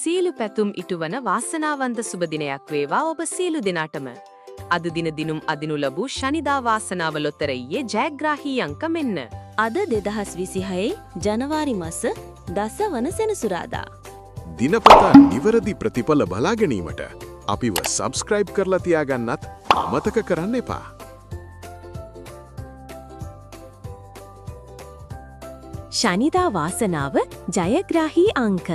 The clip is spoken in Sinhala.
සියලු පැතුම් ඉටුවන වාසනාවන්ත සුබ දිනයක් වේවා ඔබ සියලු දෙනාටම. අද දින දිනුම් අදිනු ලැබූ ශනිදා වාසනාව ලොතරැයියේ ජයග්‍රාහී අංක මෙන්න. අද 2026 ජනවාරි මාස 10 වන සෙනසුරාදා. දිනපතා නිවැරදි ප්‍රතිඵල බලා ගැනීමට අපිව සබ්ස්ක්‍රයිබ් කරලා තියාගන්නත් අමතක කරන්න එපා. ශනිදා වාසනාව ජයග්‍රාහී අංක.